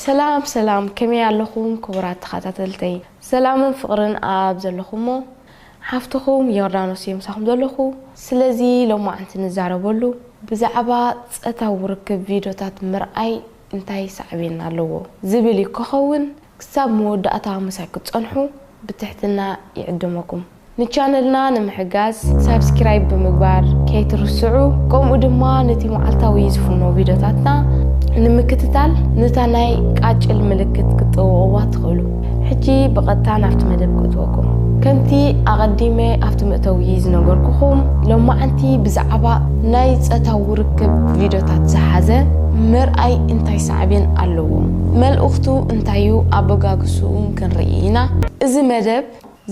ሰላም ሰላም፣ ከመይ ኣለኹም ክቡራት ተኸታተልተይ? ሰላምን ፍቕርን ኣብ ዘለኹሞ፣ ሓፍትኹም ዮርዳኖስ እየ ምሳኹም ዘለኹ። ስለዚ ሎማዓንቲ ንዛረበሉ ብዛዕባ ጾታዊ ርክብ ቪድዮታት ምርኣይ እንታይ ሳዕቤን ኣለዎ ዝብል እዩ ክኸውን። ክሳብ መወዳእታ ምሳይ ክትጸንሑ ብትሕትና ይዕድመኩም። ንቻነልና ንምሕጋዝ ሳብስክራይብ ብምግባር ከይትርስዑ፣ ከምኡ ድማ ነቲ መዓልታዊ ዝፍኖ ቪድዮታትና ንምክትታል ነታ ናይ ቃጭል ምልክት ክትጥውቕዋ ትኽእሉ። ሕጂ ብቐጥታ ናብቲ መደብ ክእትወኩም። ከምቲ ኣቐዲመ ኣብቲ መእተዊ ዝነገርኩኹም፣ ሎማዓንቲ ብዛዕባ ናይ ጾታዊ ርክብ ቪድዮታት ዝሓዘ ምርኣይ እንታይ ሳዕቤን ኣለዎ፣ መልእኽቱ እንታይ እዩ፣ ኣበጋግስኡን ክንርኢ ኢና። እዚ መደብ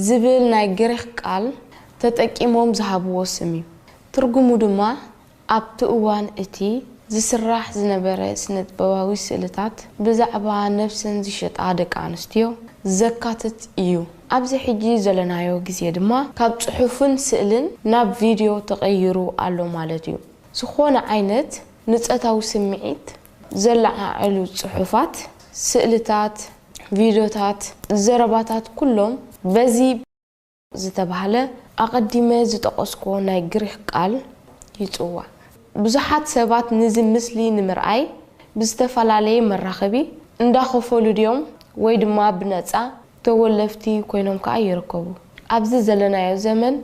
ዝብል ናይ ግሪኽ ቃል ተጠቂሞም ዝሃብዎ ስም እዩ። ትርጉሙ ድማ ኣብቲ እዋን እቲ ዝስራሕ ዝነበረ ስነ-ጥበባዊ ስእልታት ብዛዕባ ነብሰን ዝሸጣ ደቂ ኣንስትዮ ዘካትት እዩ። ኣብዚ ሕጂ ዘለናዮ ግዜ ድማ ካብ ጽሑፍን ስእልን ናብ ቪድዮ ተቐይሩ ኣሎ ማለት እዩ። ዝኾነ ዓይነት ንጾታዊ ስምዒት ዘለዓዕሉ ጽሑፋት፣ ስእልታት፣ ቪድዮታት፣ ዘረባታት ኩሎም በዚ ዝተባህለ ኣቐዲመ ዝጠቐስኩዎ ናይ ግሪኽ ቃል ይጽዋዕ። ብዙሓት ሰባት ነዚ ምስሊ ንምርኣይ ብዝተፈላለየ መራኸቢ እንዳኸፈሉ ድዮም ወይ ድማ ብነጻ ተወለፍቲ ኮይኖም ከኣ ይርከቡ። ኣብዚ ዘለናዮ ዘመን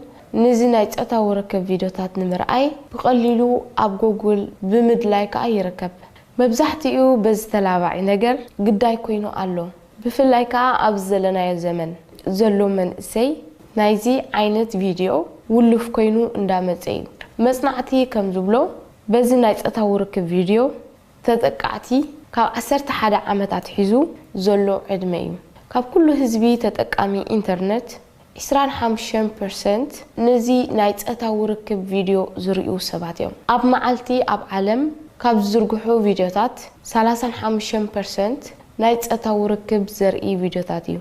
ነዚ ናይ ጾታዊ ርክብ ቪድዮታት ንምርኣይ ብቐሊሉ ኣብ ጎጉል ብምድላይ ከኣ ይርከብ። መብዛሕትኡ በዚ ተላባዒ ነገር ግዳይ ኮይኑ ኣሎ። ብፍላይ ከኣ ኣብዚ ዘለናዮ ዘመን ዘሎ መንእሰይ ናይዚ ዓይነት ቪድዮ ውሉፍ ኮይኑ እንዳመጸ እዩ። መጽናዕቲ ከም ዝብሎ በዚ ናይ ጾታዊ ርክብ ቪድዮ ተጠቃዕቲ ካብ ዓሰርተ ሓደ ዓመት ኣትሒዙ ዘሎ ዕድመ እዩ። ካብ ኩሉ ህዝቢ ተጠቃሚ ኢንተርነት ዕስራን ሓሙሽተን ፐርሰንት ነዚ ናይ ጾታዊ ርክብ ቪድዮ ዝርእዩ ሰባት እዮም። ኣብ መዓልቲ ኣብ ዓለም ካብ ዝዝርግሑ ቪድዮታት ሰላሳን ሓሙሽተን ፐርሰንት ናይ ጾታዊ ርክብ ዘርኢ ቪድዮታት እዩ።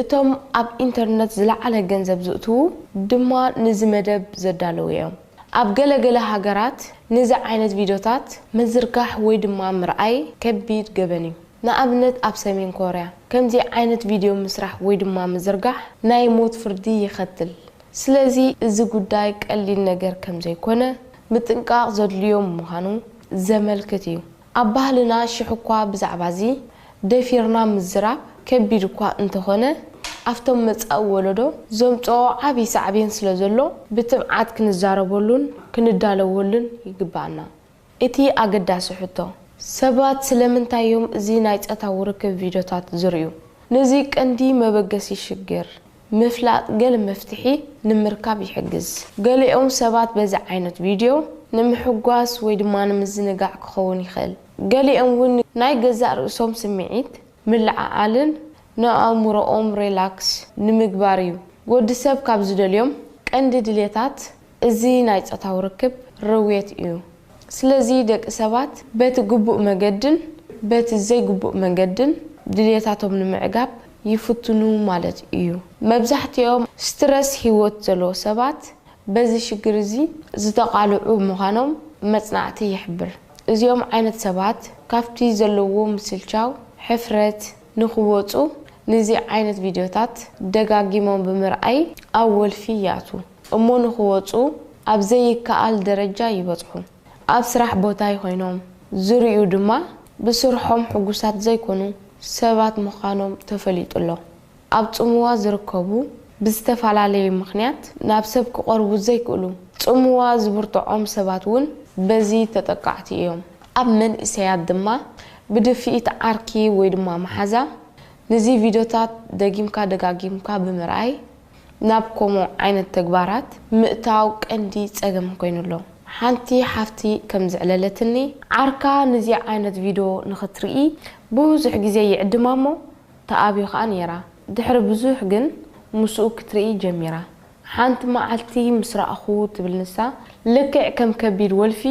እቶም ኣብ ኢንተርነት ዝለዓለ ገንዘብ ዝእትዉ ድማ ነዚ መደብ ዘዳለዉ እዮም። ኣብ ገለ ገለ ሃገራት ነዚ ዓይነት ቪድዮታት ምዝርጋሕ ወይ ድማ ምርኣይ ከቢድ ገበን እዩ። ንኣብነት ኣብ ሰሜን ኮርያ ከምዚ ዓይነት ቪድዮ ምስራሕ ወይ ድማ ምዝርጋሕ ናይ ሞት ፍርዲ የኸትል። ስለዚ እዚ ጉዳይ ቀሊል ነገር ከም ዘይኮነ ምጥንቃቕ ዘድልዮ ምዃኑ ዘመልክት እዩ። ኣብ ባህልና ሽሕ እኳ ብዛዕባ እዚ ደፊርና ምዝራብ ከቢድ እኳ እንተኾነ፣ ኣብቶም መጻኢ ወለዶ ዘምጽኦ ዓቢ ሳዕቤን ስለ ዘሎ ብትብዓት ክንዛረበሉን ክንዳለወሉን ይግብኣና። እቲ ኣገዳሲ ሕቶ፣ ሰባት ስለምንታይ እዮም እዚ ናይ ጾታዊ ርክብ ቪድዮታት ዝርእዩ? ነዚ ቀንዲ መበገሲ ሽግር ምፍላጥ ገለ መፍትሒ ንምርካብ ይሕግዝ። ገሊኦም ሰባት በዚ ዓይነት ቪድዮ ንምሕጓስ ወይ ድማ ንምዝንጋዕ ክኸውን ይኽእል። ገሊኦም እውን ናይ ገዛእ ርእሶም ስምዒት ምልዕዓልን ንኣእምሮኦም ሪላክስ ንምግባር እዩ። ወዲ ሰብ ካብ ዝደልዮም ቀንዲ ድሌታት እዚ ናይ ጾታዊ ርክብ ርውየት እዩ። ስለዚ ደቂ ሰባት በቲ ግቡእ መገድን በቲ ዘይግቡእ መገድን ድሌታቶም ንምዕጋብ ይፍትኑ ማለት እዩ። መብዛሕትኦም ስትረስ ህይወት ዘለዎ ሰባት በዚ ሽግር እዚ ዝተቓልዑ ምዃኖም መጽናዕቲ ይሕብር። እዚኦም ዓይነት ሰባት ካብቲ ዘለዎ ምስልቻው፣ ሕፍረት፣ ንኽወጹ ነዚ ዓይነት ቪድዮታት ደጋጊሞም ብምርኣይ ኣብ ወልፊ ይኣትዉ እሞ ንኽወጹ ኣብ ዘይከኣል ደረጃ ይበጽሑ። ኣብ ስራሕ ቦታ ኮይኖም ዝርእዩ ድማ ብስርሖም ሕጉሳት ዘይኮኑ ሰባት ምዃኖም ተፈሊጡ ኣሎ። ኣብ ጽምዋ ዝርከቡ ብዝተፈላለየ ምኽንያት ናብ ሰብ ክቐርቡ ዘይክእሉ ጽምዋ ዝብርትዖም ሰባት እውን በዚ ተጠቃዕቲ እዮም። ኣብ መንእሰያት ድማ ብድፍኢት ዓርኪ ወይ ድማ መሓዛ ነዚ ቪድዮታት ደጊምካ ደጋጊምካ ብምርኣይ ናብ ከምኡ ዓይነት ተግባራት ምእታው ቀንዲ ጸገም ኮይኑ ኣሎ። ሓንቲ ሓፍቲ ከም ዘዕለለትኒ፣ ዓርካ ነዚ ዓይነት ቪድዮ ንኽትርኢ ብዙሕ ግዜ ይዕድማ እሞ ተኣብዮ ከኣ ነይራ። ድሕሪ ብዙሕ ግን ምስኡ ክትርኢ ጀሚራ። ሓንቲ መዓልቲ ምስ ረኣኹ ትብል ንሳ፣ ልክዕ ከም ከቢድ ወልፊ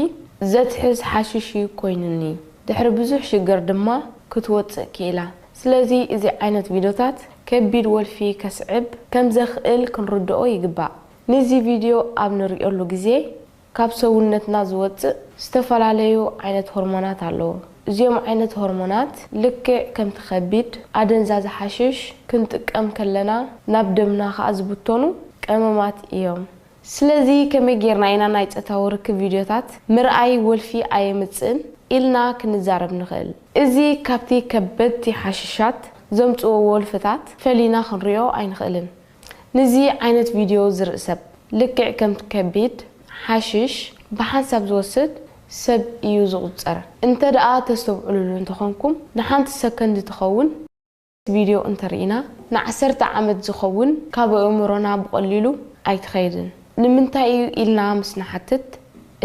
ዘትሕዝ ሓሽሽ እዩ ኮይኑኒ። ድሕሪ ብዙሕ ሽግር ድማ ክትወጽእ ክኢላ። ስለዚ እዚ ዓይነት ቪድዮታት ከቢድ ወልፊ ከስዕብ ከም ዘኽእል ክንርድኦ ይግባእ። ነዚ ቪድዮ ኣብ ንርእየሉ ግዜ ካብ ሰውነትና ዝወጽእ ዝተፈላለዩ ዓይነት ሆርሞናት ኣለዉ። እዚኦም ዓይነት ሆርሞናት ልክዕ ከምቲ ከቢድ ኣደንዛዚ ሓሽሽ ክንጥቀም ከለና ናብ ደምና ከኣ ዝብተኑ ቀመማት እዮም። ስለዚ ከመይ ጌርና ኢና ናይ ጾታዊ ርክብ ቪድዮታት ምርኣይ ወልፊ ኣየምጽእን ኢልና ክንዛረብ ንኽእል። እዚ ካብቲ ከበድቲ ሓሽሻት ዘምጽእዎ ወልፍታት ፈሊና ክንሪኦ ኣይንኽእልን። ንዚ ዓይነት ቪድዮ ዝርኢ ሰብ ልክዕ ከምቲ ከቢድ ሓሽሽ ብሓንሳብ ዝወስድ ሰብ እዩ ዝቑጸር። እንተ ደኣ ተስተብዕሉሉ እንተኾንኩም ንሓንቲ ሰከንድ ትኸውን ቪድዮ እንተርኢና ንዓሰርተ ዓመት ዝኸውን ካብ ኣእምሮና ብቐሊሉ ኣይትኸይድን። ንምንታይ እዩ ኢልና ምስ ንሓትት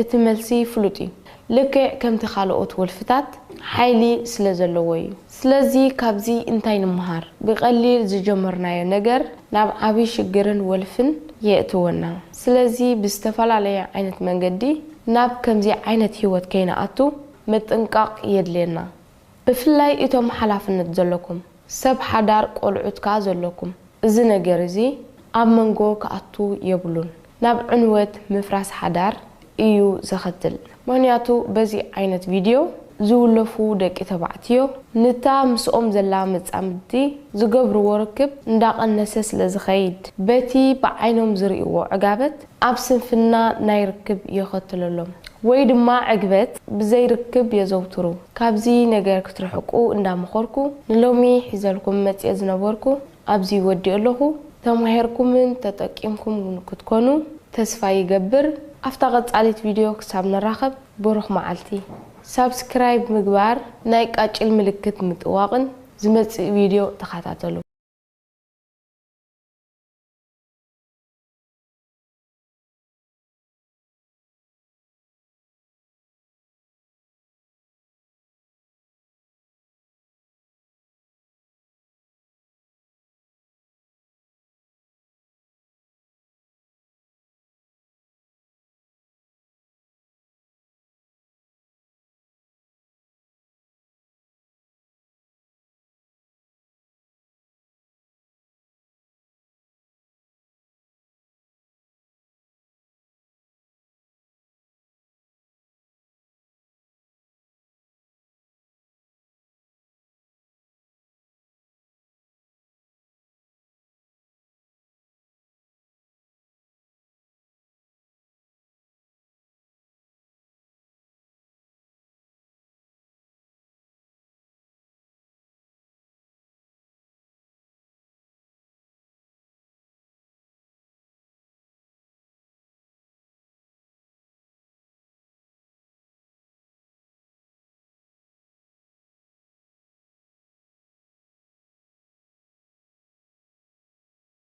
እቲ መልሲ ፍሉጥ እዩ። ልክዕ ከምቲ ካልኦት ወልፍታት ሓይሊ ስለ ዘለዎ እዩ። ስለዚ ካብዚ እንታይ ንምሃር? ብቐሊል ዝጀመርናዮ ነገር ናብ ዓቢ ሽግርን ወልፍን የእትወና። ስለዚ ብዝተፈላለየ ዓይነት መንገዲ ናብ ከምዚ ዓይነት ህይወት ከይንኣቱ ምጥንቃቕ የድልየና። ብፍላይ እቶም ሓላፍነት ዘለኩም፣ ሰብ ሓዳር፣ ቆልዑት ከኣ ዘለኩም፣ እዚ ነገር እዚ ኣብ መንጎ ክኣቱ የብሉን። ናብ ዕንወት ምፍራስ ሓዳር እዩ ዘኸትል። ምኽንያቱ በዚ ዓይነት ቪድዮ ዝውለፉ ደቂ ተባዕትዮ ንታ ምስኦም ዘላ መጻምድቲ ዝገብርዎ ርክብ እንዳቐነሰ ስለ ዝኸይድ በቲ ብዓይኖም ዝርእይዎ ዕጋበት ኣብ ስንፍና ናይ ርክብ የኸትለሎም። ወይ ድማ ዕግበት ብዘይ ርክብ የዘውትሩ። ካብዚ ነገር ክትርሕቁ እንዳመኸርኩ ንሎሚ ሒዘልኩም መጽየ ዝነበርኩ ኣብዚ ወዲኦ ኣለኹ። ተማሂርኩምን ተጠቂምኩም ክትኮኑ ተስፋ ይገብር። ኣብታ ቀጻሊት ቪድዮ ክሳብ ንራኸብ ብሩኽ መዓልቲ። ሳብስክራይብ ምግባር ናይ ቃጭል ምልክት ምጥዋቕን ዝመጽእ ቪድዮ ተኸታተሉ።